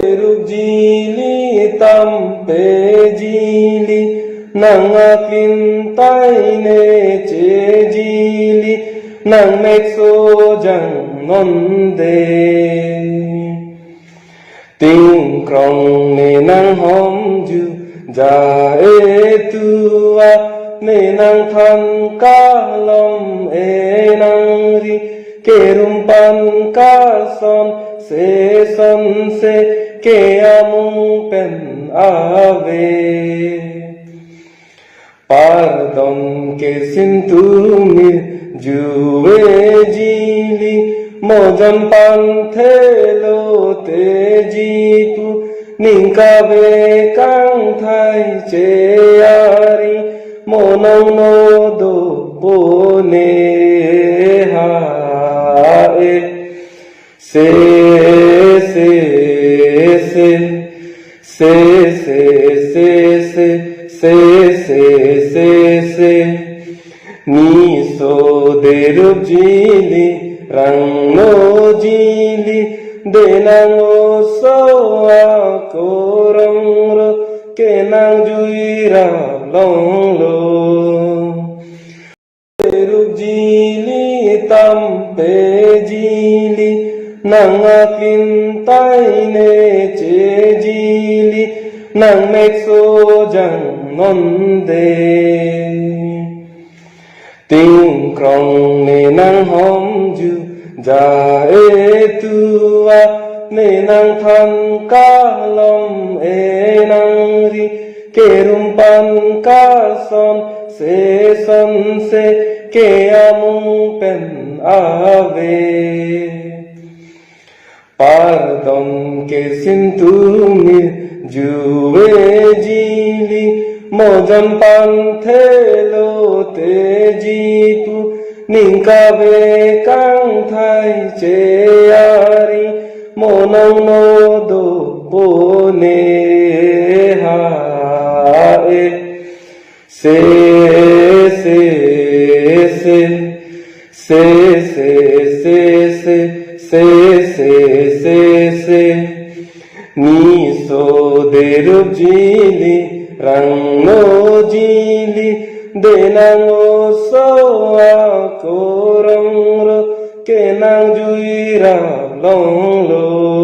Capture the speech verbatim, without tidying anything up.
Rup jili, tampe jili, nang akin taine che jili, nang mekso jang nonde. Tingkrong ne nang homju ja-e tua, ne nang than kalom e nang ri, kerumpan kason se son se ke amung pen ave. Pardon kesintu mir juve jili, mo jam panthe lote jipu, ning kave kangthai che ari, mo nong no dopo ne ha e. Se, se, se, se, se, se, se, se, se, se, se. Niso de rup jili, rangno jili, de nang oso akorong ro, kenang jui ra longlo. Rup jili, tampe jili, nang akin taine che jili, nang mekso jang nonde. Tingkrong ne nang homju ja-e tua, ne nang than kalom e nang ri, kerumpan kason se son se ke amung pen ave. Pardon kesintu mir juve jili, mo jam panthe lote jipu, ning kave kangthai che ari, mo nong no dopo ne ha e. Se, se, se, se, se, se, se, se, se, se, se. Niso de rup jili, rangno jili, de nang oso akorong ro, kenang jui ra longlo.